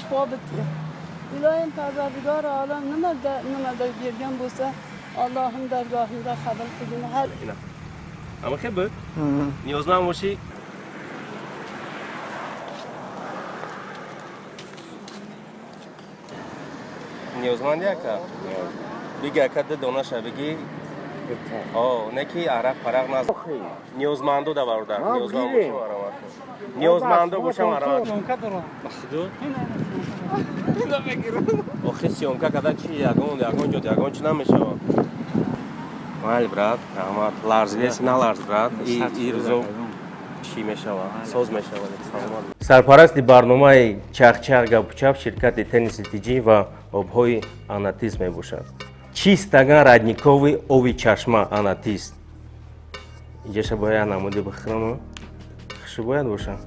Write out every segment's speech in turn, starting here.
Shifo bitdi. Iloyim Parvardigor olam nimada nimada bergan bo'lsa, Allohim dargohida qabul qilgin. Har Ина. Ама хе буд? Ниёзманд бошӣ. Ниёзманди ака? Биги ака ду донаша биги. О, не ки арақ парақ наз. Ниёзманду да бародар. Ниёзманд бошам арамат. Ниёзманду бошам арамат. Ба худо? Охи съёмка када чи ягон ягон ҷо ягон чи намешавад. Майли, брат, раҳмат. Ларзидеси, наларз, брат. И рӯзо чӣ мешавад? Соз мешавад. Саломат. Сарпарасти барномаи Чахчах гапучап ширкати Тенниси Тиҷӣ ва обҳои Анатис мебошад. Чистаган родниковый оби чашма Анатис. Инҷаша бояд намуди бихӯрам. Хушу бояд бошам.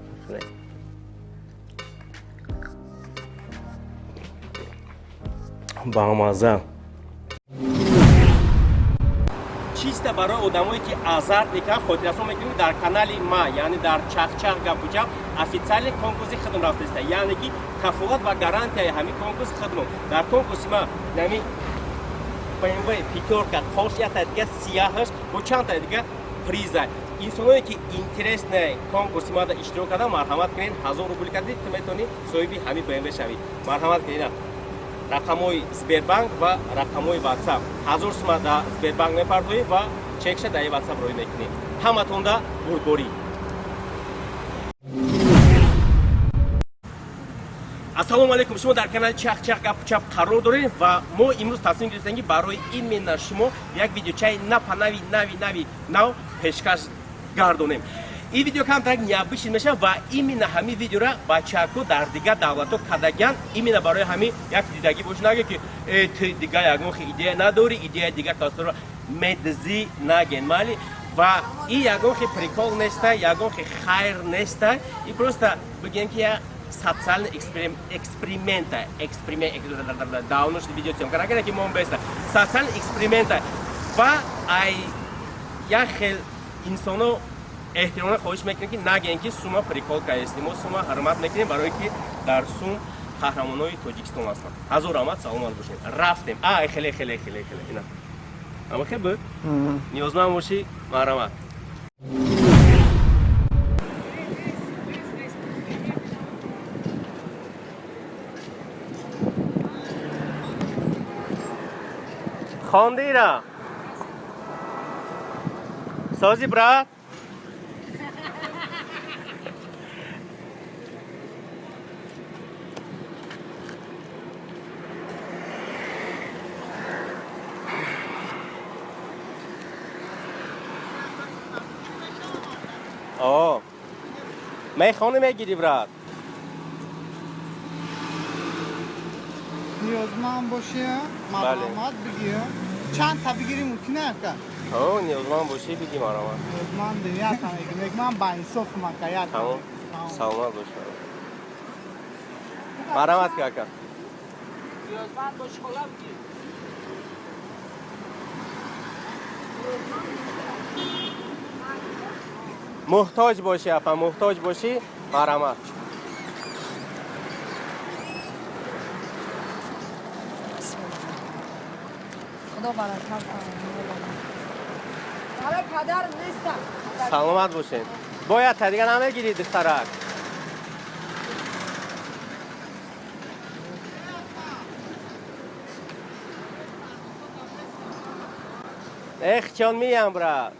Бамаза. Чисто барои одамое ки азарт мекунанд хотиррасон мекунем, дар канали ма, яъне дар Чахчах гапучап, официальный конкурси худм рафтаиста, яъне ки кафолат ва гарантияи ҳамин конкурс худмон. Дар конкурси ма нами БМВ пятёрка қош, якта дига сияҳаш бо чандта дига приза. Инсоное ки интересный конкурси мада иштирок кардан, марҳамат кунед. 1000 рубл кардӣ, ту метавонӣ соҳиби ҳамин БМВ шавӣ. Марҳамат кунед, рақамҳои Сбербанк ва рақамҳои Ватсап. 1000 сума дар Сбербанк мепартоӣ ва чекша дар Ватсап роҳӣ мекунӣ. Ҳаматонда бурдборӣ. Ассалому алайкум, шумо дар канали Чахчах гапучап қарор доред ва мо имрӯз тасмим гирифтем, ки барои именно шумо як видеочаи напа нави нави нави нав пешкаш гардонем. Ин видео камтарак необычный мешавад ва именно ҳамин видеора бачаҳако дар дигар давлатҳо кардагиан. Именно барои ҳамин як дидагӣ бош, наге ки э, ту дига ягон хел идея надорӣ, идеяи дигар касоро медзӣ наген, майли. Ва ин ягон хел прикол неста, ягон хел хайр неста, и просто бигем ки як социальный эксперимента, эксперимент давно шуд видео съёмка накарда, ки мо беста социальный эксперимента. Ва ай як хел инсоно эҳтиромона хоҳиш мекунем, ки нагем, ки сума прикол кардем. Мо сума ҳурмат мекунем, барое ки дар сум қаҳрамонои Тоҷикистон ҳастанд. Ҳазор раҳмат, саломат бошед. Рафтем. А хеле хеле хеле хеле ина ама хе буд. Ниёзманд бошӣ, марҳамат. Хондира сози, брат. О, мехони мегири, брат. Ниёзманд бошӣ, марҳамат, бигӣ. Чанд та бигирӣ мумкин ака? О, ниёзманд бошӣ, биги, марҳамат. Ниёзманд як та мегирем. Ман ба инсоф мака як та. Тамом, саломат бош, марҳамат ки ака. Ниёзманд бошӣ, хола, бигир. Муҳтоҷ бошӣ, апа, муҳтоҷ бошӣ, марҳамат. Худо баракат. Барои падар нестам. Саломат бошед. Бояд та дига намегирӣ, духтарак? Эх, чон миям, брат.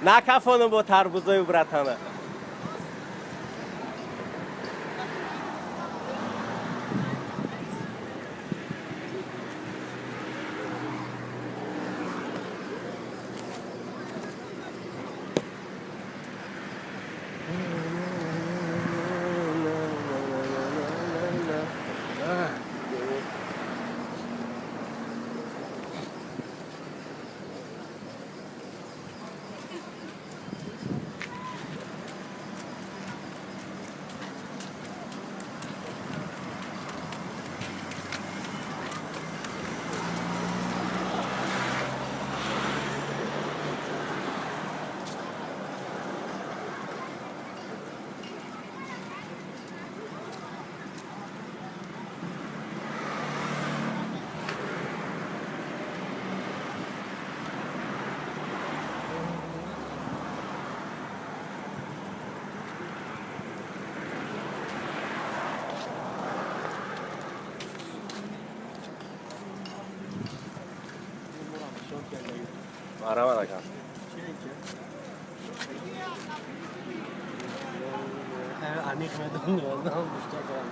Накафонум бо тарбузою братана. Марҳамат, ака. Аниқ медонам, гушта кардам.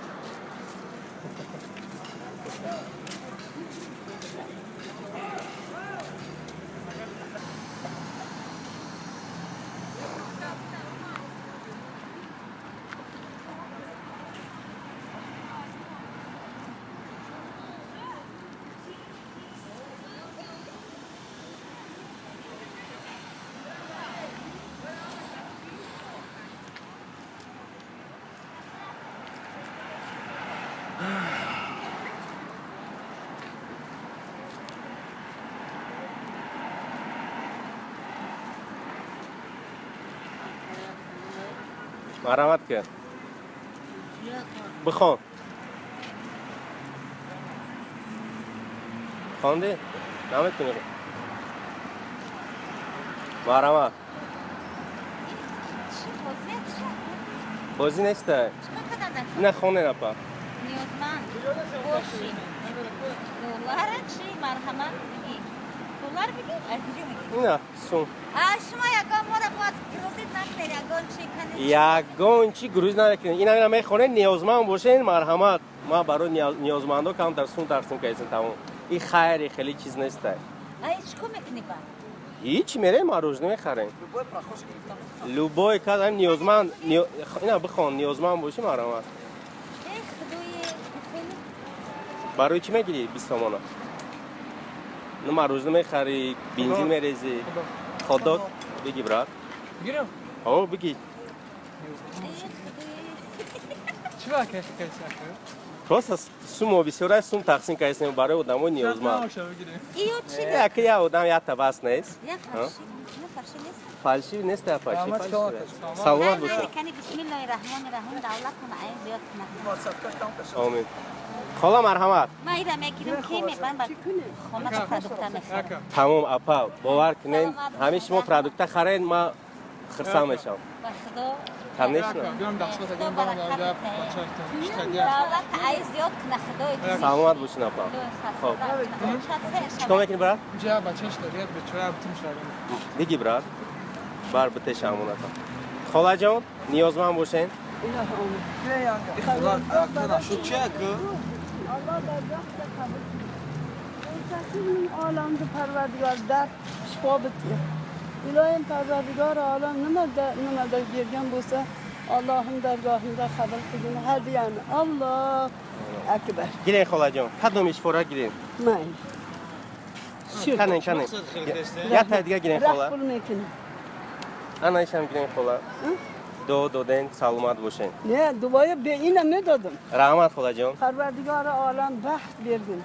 Марҳамат ки. Бихон. Хондӣ? Наметунӣ. Марҳамат. Бозӣ неста. На хонен апа. Ниёзманд бошӣ. Доллара чӣ? Марҳамат бигӣ. Доллар бигӣ? Аз куҷо мегирӣ? Ина сум. А шумо ягон моро бояд грузить накунед, ягон чӣ кани. Ягон чӣ груз намекунед. Ина ина мехонед, ниёзманд бошед, марҳамат. Ман барои ниёзмандо камтар сум тақсим кардем тамом. И хайри хеле чиз неста. Ай чӣ кор мекунӣ ба? Ҳеч мерем мороженое мехарем. Любой кас ҳам ниёзманд, ина бихон, ниёзманд бошӣ марҳамат. Эй худои, хеле Барои чӣ мегирӣ 20 сомона? Ну мороженое мехарӣ, бензин мерезӣ. Хот-дог бигӣ, брат. Бигирам? О, бигӣ. Эй худои. Чӣ ба каши каши ака? Просто сумо бисёра сум тақсим кардем барои одамои ниёзманд. Наша бигирем. Иё чӣ? Яке я одам якта бас нест. Я фарши. На фарши нест. Фальшив нест апа, чӣ Раҳмат, фальшив? Саломат бошед. Кани бисмиллоҳи раҳмони раҳим давлатона айн зиёд кунад. Омин. Хола марҳамат. Ман ира мегирам ки мебарам ба хона ба продукта мехарам. Тамом апа, бовар кунед, ҳамин шумо продукта харед, ман хурсанд мешавам. Ба худо. Конечно. Биём дастмата гирам барам дар бачаҳо. Давлат ай зиёд кунад худои. Саломат бошед апа. Хоб. Чикор мекунӣ брат? Ҷа бачааш дорад, бечора бутун шудам. Биги брат. Бар битеш амоната. Холаҷон, ниёзманд бошед. İlahi amin. Allah dargahda kabul kılsın. 18 min olamni Parvardigor dard shifo bitdi. Iloyim Parvardigor olam nimada nimada bergan bo'lsa, Allohim dargohida qabul qilgin hadiyani. Alloh akbar. Гирен холаҷон, кадом ишфора гирен? Mayli. Shu. Канен, канен. Якта дига гирен хола. Rah pul mekini. Ана ишам гирен хола. Дуо доден, саломат бошен. Ne duoya be ina medodим. Раҳмат холаҷон. Parvardigori olam baxt bergin,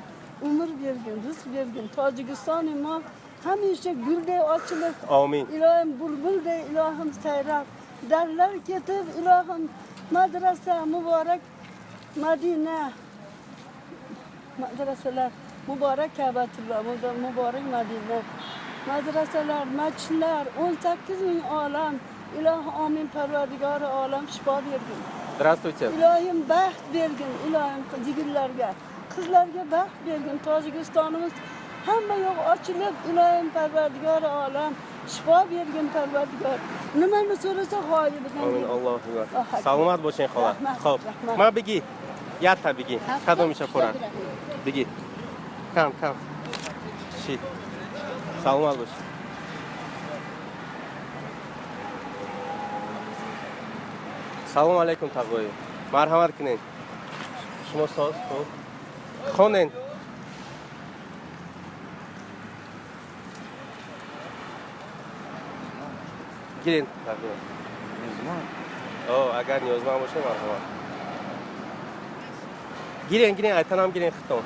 umr bergin, rizq bergin. Tojikistoni mo hamisha gulday ochilib, Омин. ilohim bulbulday ilohim sayrab, darlar ketib, ilohim madrasa muborak Madina madrasalar muborak Ka'batulloh, muborak Madina madrasalar, masjidlar, 18 ming olam ilohi omin Parvardigori olam shifo bergin. Здравствуйте. Ilohim baxt bergin, ilohim yigitlarga, qizlarga baxt bergin. Tojikistonimiz hamma yoq ochilib, ilohim Parvardigori olam shifo bergin Parvardigor. Nimani so'rasa g'oyibidan. Омин, Аллоҳу акбар. Alloh akbar. Саломат бошен хола. Rahmat, Хоб. rahmat. Ма биги. Якта биги. Кадом ишафора? Биги. Кам, кам. Шит. Саломат бош. Салом алейкум тағои. Марҳамат кунед. Шумо соз, хуб. Хонен. Гирен тағои. О, агар ниёзманд бошед, марҳамат. Гирен, гирен, айтанам гирен хитон.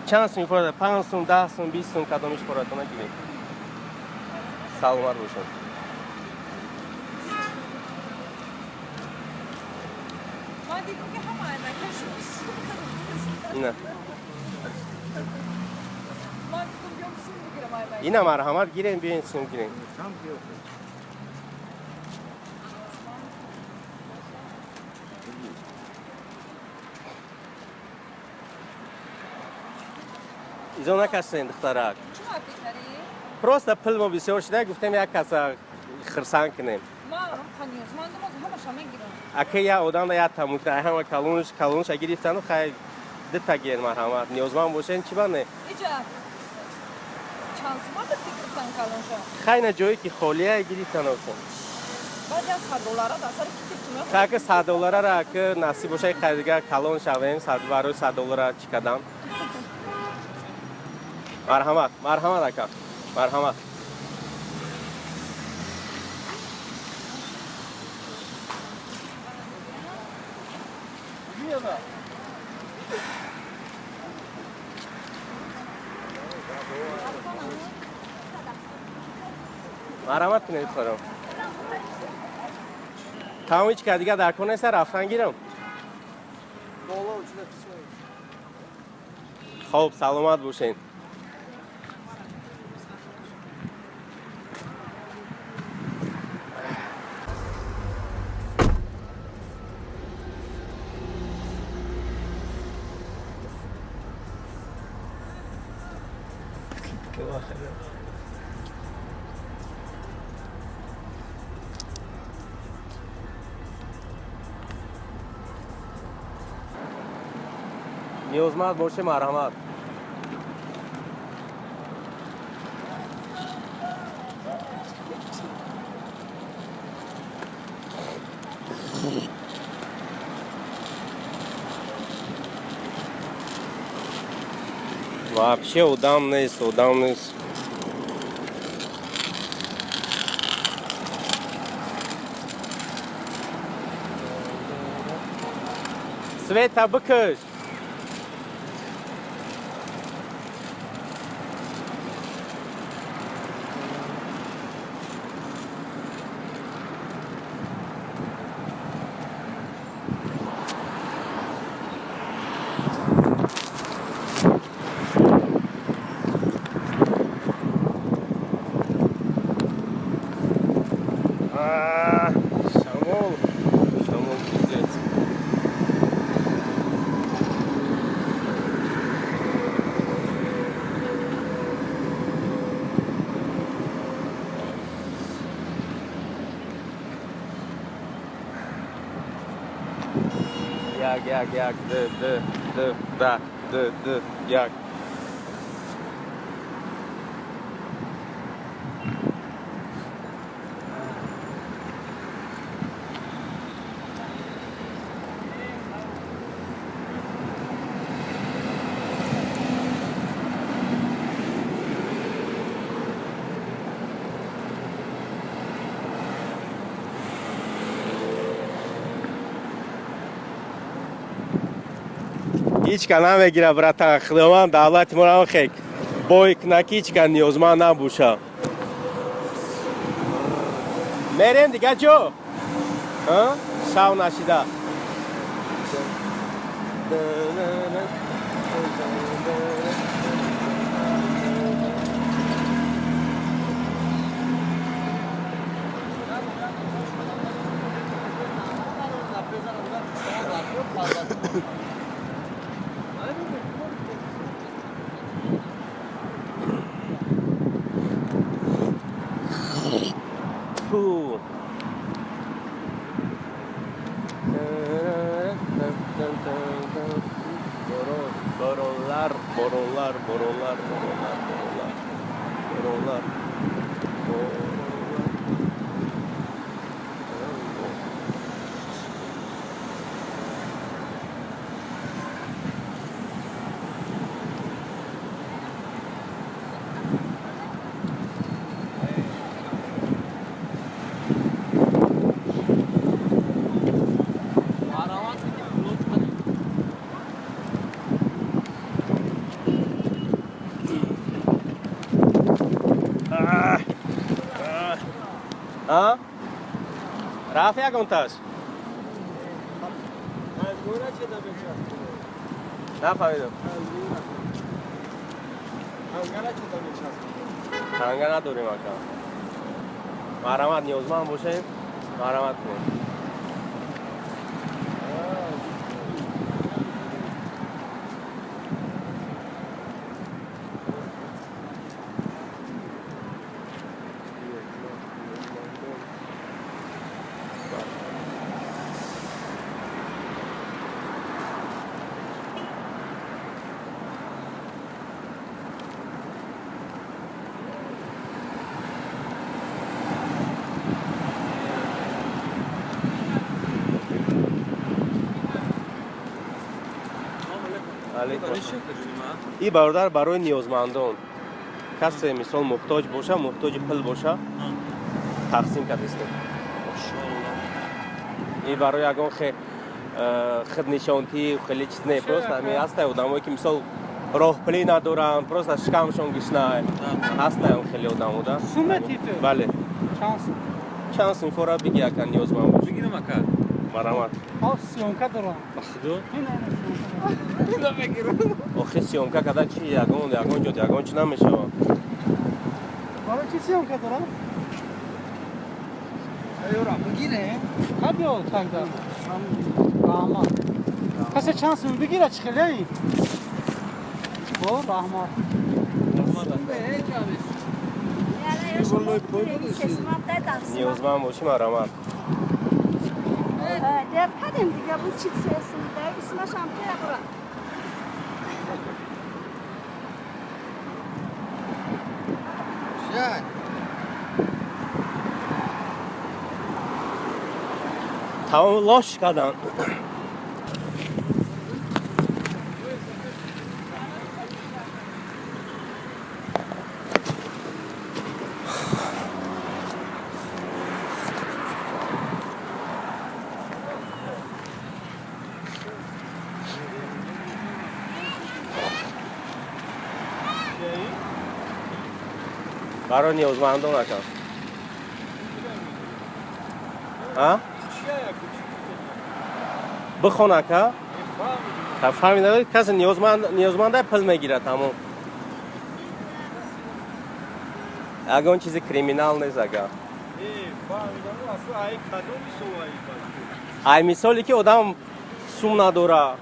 Чанд сум ифода? 5 сум, 10 сум, 20 сум кадомиш форатона гирен. Саломат бошед. Ман дидам ки ҳама айнакашон Ина. Ман гуфтам биём сум бигирам айнак. Ина марҳамат гирен, биёен сум гирен. Изо накашен, духтарак. Чӣ бояд бихарӣ? Просто пул мо бисёр шуда, гуфтем як каса хирсанд кунем. Ман ниёзмандам, ҳамаша мегирам. Ака, я одам да як та мумкин, ай ҳама калонш калонша гирифтану хай дита гир, марҳамат. Ниёзманд бошен, чӣ бане? Иҷа чанд сума гирифтан калонша? Хай, на ҷое ки холия гирифтан осон. Баъд як 100 доллара дар сари китиб. Хай, ака, 100 долларара ака насиб боша, хай дигар калон шавем, барои 100 доллара чӣ кардам. Марҳамат, марҳамат, ака, марҳамат. Марҳамат кунед, духтарон. Тамом, ҳеч кар дигар дар кор неста, рафтан гирам. Хоб, саломат бошед. Ниёзманд боше, марҳамат. Вообще одам нест, одам нест. Света бикаш. Шамол, шамол, пиздец. Як, як, як, д, д, д, да, д, д, як. Ҳеч ка намегира, братан. Худованд давлати моро хек бой куна, ки ҳеч ка ниёзманд набоша. Мерем дига ҷо шав нашида. Фу. Боронлар, боронлар, боронлар, боронлар, боронлар, боронлар, боронлар. А? Рафт ягонташ? Нафаҳмидам. Танга надорем, ака. Марҳамат, ниёзманд бошем, марҳамат кунем. Алейкум. И бародар, барои ниёзмандон, касе мисол муҳтоҷ боша, муҳтоҷи пул боша, тақсим кардистем. И барои ягон хе хиднишонтӣ хеле чиз не, просто ҳамин ҳастай одамое ки мисол роҳпулӣ надоранд, просто шикамшон гишна ҳастай, он хеле одамо да. Сумети ту? Бале. Чанд сум? Чанд сум фора биги, ака ниёзманд бош. Бигирам, ака? Марамат. Ҳо, съёмка дорам. Ба худо. Ина, ина, съёмка дорам. Охи, съёмка када чи, ягон ҷо ягон чи намешавад. Барои чи съёмка дорам? Юра, бигире. Ха, биё тогда. Раҳмат. Касе чанд сум бигира, чи хеле? О, раҳмат. Ниёзманд бошӣ, марамат. Дер кардем дига, бу чи сесм да исмаш ҳам ки бра. Жай. Тамом, лош кардан. Барои ниёзмандон, ака. А? Бихон, ака. Та фаҳмида, касе ниёзманд, ниёзманда пул мегирад, тамом. Ягон чизи криминал нест, ака. Ай мисоле ки одам сум надора,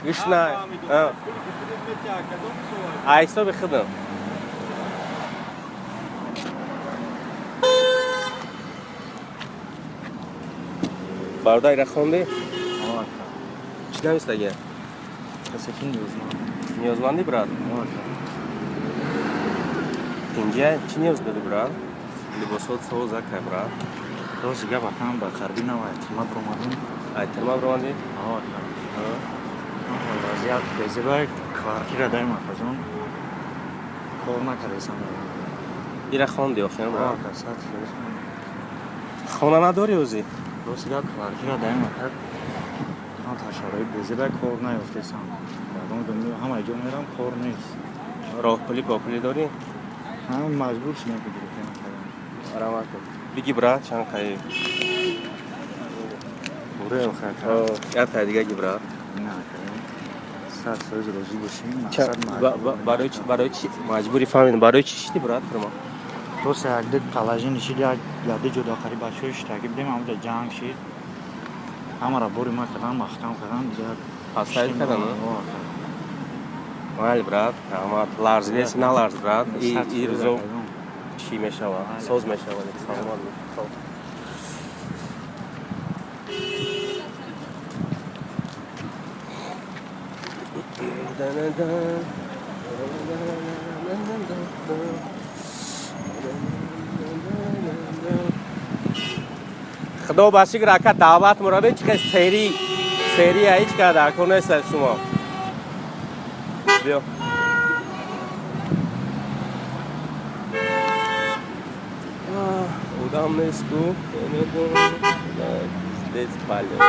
гишна. Ай ҳисоби худам. Бародар, ира хонди? Чӣ навистагия? Касе ки ниёзманд. Ниёзмандӣ, брат? Инҷа чӣ ниёз дорӣ, брат? Либосот соз, акай, брат. Рози гап, акам, ба қарби нава тирма биромадем. Ай тирма биромадӣ? Вазъият безеба, квартира даем, акаҷон. Кор накардесам. Ира хонди охир, брат? Ака, 100%. Хона надорӣ ӯзӣ? Рози гап, квартира даем, ака. Ҳам та шароит безеба, кор наёфтесам. Ягон дунё ҳама ҷо мерам, кор нест. Роҳпулӣ, популӣ дорӣ? Ҳам маҷбур шудем ки гирифтем, акаҷон. Раҳмат кун. Биги, брат, чанд қаи? Буре, охир, ака. Як тай дига ги, брат. Не, акаҷон. 100% розӣ бошем. Мақсад Барои чи маҷбурӣ, фаҳмидам, барои чи шидӣ, брат, тирма? Рост, якди положение шид, як яди ҷудо қариб бачаҳои штаги будем, ҳамҷа ҷанг шид. Ҳамаро бори ма кардан, маҳкам кардан, дигар. Пастаид кардан, майли, брат, раҳмат. Ларзидеси, наларз, брат. И рӯзо чӣ мешава, соз мешава. Саломат бош. Худо ба шукр, ака, даъват мураби чи хел сери серия ҳеҷ кара дар кор нест шумо. Биё. Одам нест ку. Пиздец, палево.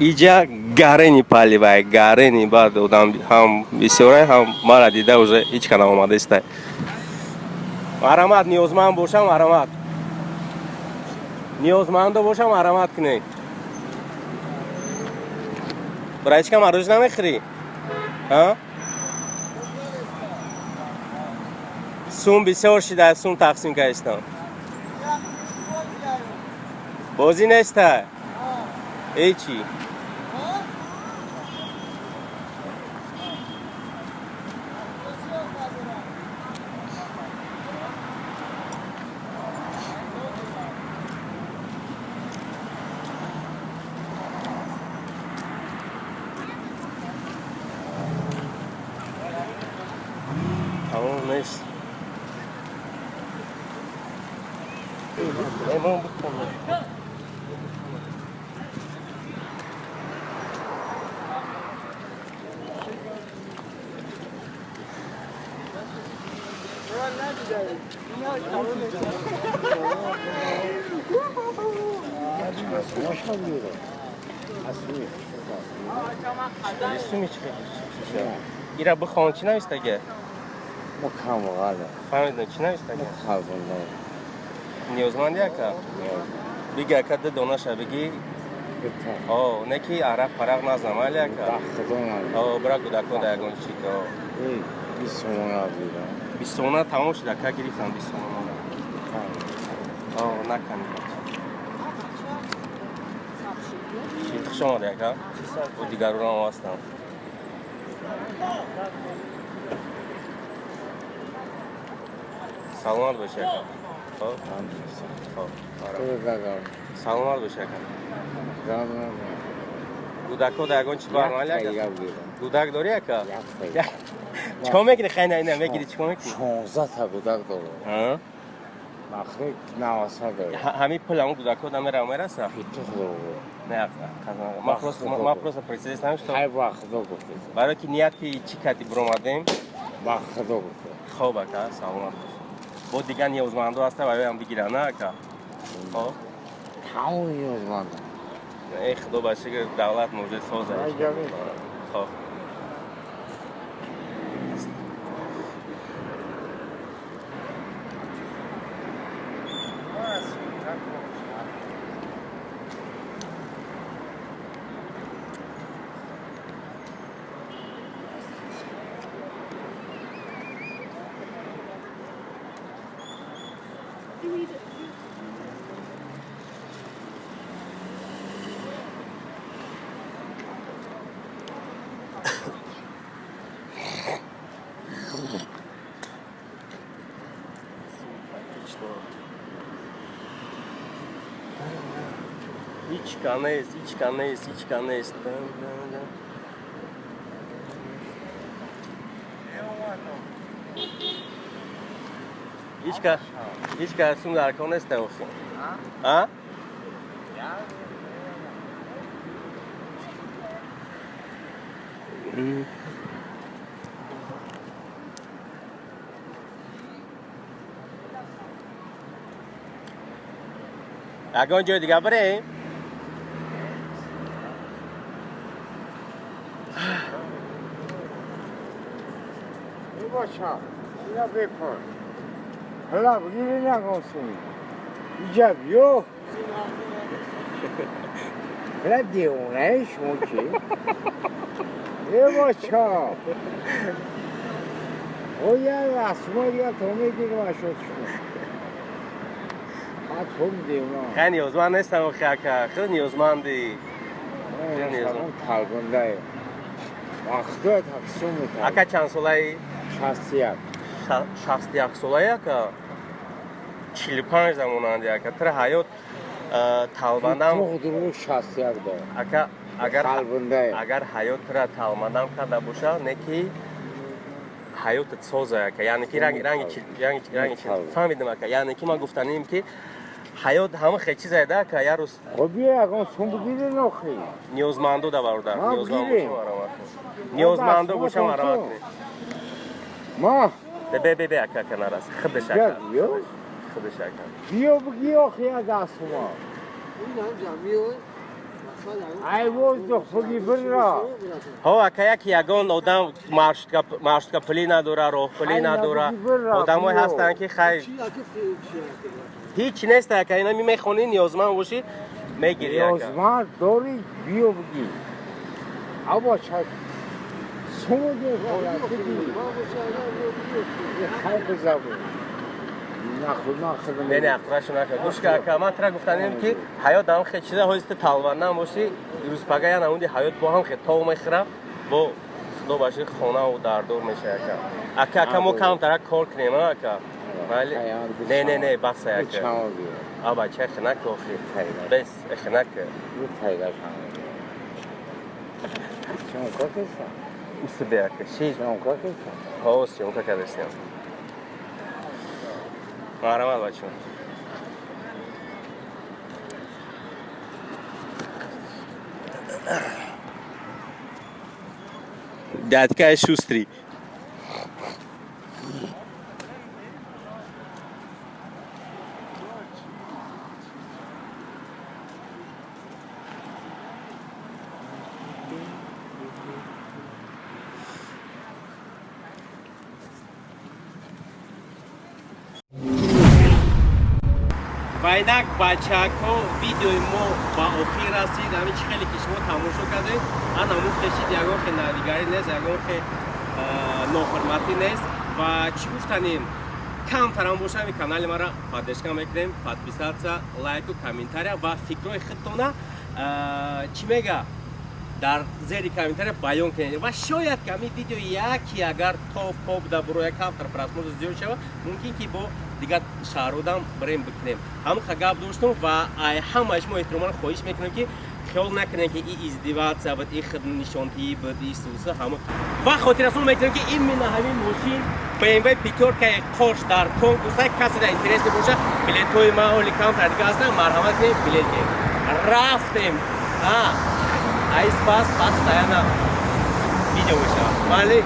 Иҷа гарени палевай, гарени, баъд одам ҳам бисёрай, ҳам мара дида уже ҳеҷ ка наомадаистай. Марамат, ниёзманд бошам, марамат. Ниёзмандо бошам, марамат кунед. Братишка, мороженое намехӯрӣ? А? Сум бисёр шида, сум тақсим кардистам. Бозӣ неста? Ҳечи. Тамом нест. Меҳмон бикун. Суми чӣ? Ира бихон, чӣ навистага? Мо камбағалем. Фаҳмидам, чӣ навистага? Қалбунда. Ниёзманди, ака? Биги, ака, ду донаша биги. О, не ки арақ парақ назам, али, ака. Худо. О, бира, кӯдакон да ягон чӣ ко. 20 сомона дидам. 20 сомона тамом шуд, ака, гирифтам 20 сомона. О, накани. Чӣ, хуш омади, ака. Бо дигарурам ҳастам. Саломат боши, ака. Хоб, хоб. Саломат боши, ака. Кӯдакҳо да ягон чӣ бармали, ака? Кӯдак дорӣ, ака? Чикор мекунӣ? Хай, на мегирӣ, чикор мекунӣ? 16 та кӯдак дорам. Махри наваса дорам. Ҳамин пул ҳамон кӯдакҳо да мерава, мераса? Питух дорам. Не, ман просто присоединам, что Хай, ба худо гуфтед. Барои ки нияти чӣ кардӣ, биромадем. Ба худо гуфтед. Хоб, ака, саломат бош. Бо дигар ниёзмандо ҳаста, бароям бигиранд, на, ака? Хоб. Тамоми ниёзмандам. Эй, худо ба шукр, давлат мӯҷуд соза. Хоб. Что? Ҳеч ка нест, ҳеч ка нест, ҳеч ка нест. Да, да, да. Ҳеч ка, ҳеч ка сум дар кор нест, охи. А? Ягон ҷои дига бирем? Бача, ина бепар. Ҳала бигири, нагон суми. Иҷа биё. Ҳала девонаи шумо чи? Э, бача. Оя расмо дига то мегирим ашод шумо. Ҳа, то девона. Хай, ниёзманд нестам охи, ака. Худ ниёзмандӣ. Талбундае. Вақтоя таксум метавон. Ака, чанд солаи? 61. 61 солаи, ака? 45 замонанди, ака. Тира ҳаёт талбандам. 61 дорам. Ака, агар Талбундае. Агар ҳаёт тира талмандам карда боша, не ки ҳаётат соза, ака. Яъне ки ранги ранги ранги ранги фаҳмидам, ака. Яъне ки ман гуфтанем, ки ҳаёт ҳама хел чизае да, ака, як рӯз. Хоб, биё, ягон сум бигири нохи. Ниёзмандо да, бародар, ниёзманд бигирем. бошам, марамат кун. Ниёзмандо бошам, марамат кун. Ма. Бе, бе, бе, ака, ака, нарас. Худаш, Биё, ака. биё. Худаш, ака. Биё, бигӣ охи аз дастума. Ай, воздух бигӣ, бира. Ҳо, ака, яки ягон одам маршрутка пулӣ надора, роҳпулӣ Ай, надора. набуди, бира, Одамое биё. ҳастанд, ки хай, ҳеҷ нест, ака. Ина мехонӣ, ниёзманд бошӣ, мегирӣ, ака. Ниёзманд дорӣ, биё, бигӣ. Або ча суму мехӯрад, бигӣ. Хай, бизабу. Нахуд ман худам. Не, не, ақрашу нака. Гӯш ка, ака, ман тира гуфтанем, ки ҳаёт ҳам хел чиза ҳозир ту талбандам бошӣ, рӯзпага я намуди ҳаёт бо ҳам хел тов мехӯра, бо худо баши хонаву дардор меша, ака. Ака, ака, мо камтарак кор кунем, а, ака. Майли? Не, не, не, баса, ака. А, бача, эхе нака, охи. Бес, эхе нака. Пайда. Съёмка кеса? Усибе, ака. Ши? Съёмка кеса? Ҳо, съёмка кардастем. Марҳамат, бачо. Дядькаи шустрый. Ва инак, бачако, видеои мо ба охир расид. Ҳамин чӣ хеле ки шумо тамошо кардед, ана мухлешид, ягон хе навигарӣ нест, ягон хе ноҳурматӣ нест. Ва чӣ гуфтанем, камтарам боша, ҳамин канали мара поддержка мекунем, подписаться, лайку, комментария ва фикрҳои худтона, чӣ мега, дар зери комментария баён кунед. Ва шояд ки ҳамин видео яке агар топ поп да буроя, камтар просмотр зиёд шава, мумкин ки бо дигар шаҳродам бирем бикунем. Ҳамаха гап доштум. Ва ай ҳамаи шумо эҳтиромона хоҳиш мекунем, ки хиёл накунем, ки и издеваться буд, и худнишонтиӣ буд, и суса ҳама. Ва хотиррасон мекунем, ки именно ҳамин мошин BMW пятёркаи қош дар конкурса. Касе дар интересный боша, билетҳои ма оли камтар дига ҳастанд, марҳамат кунем, билет гирем. Рафтем. Айс пас постоянно видео мешавад. Бале.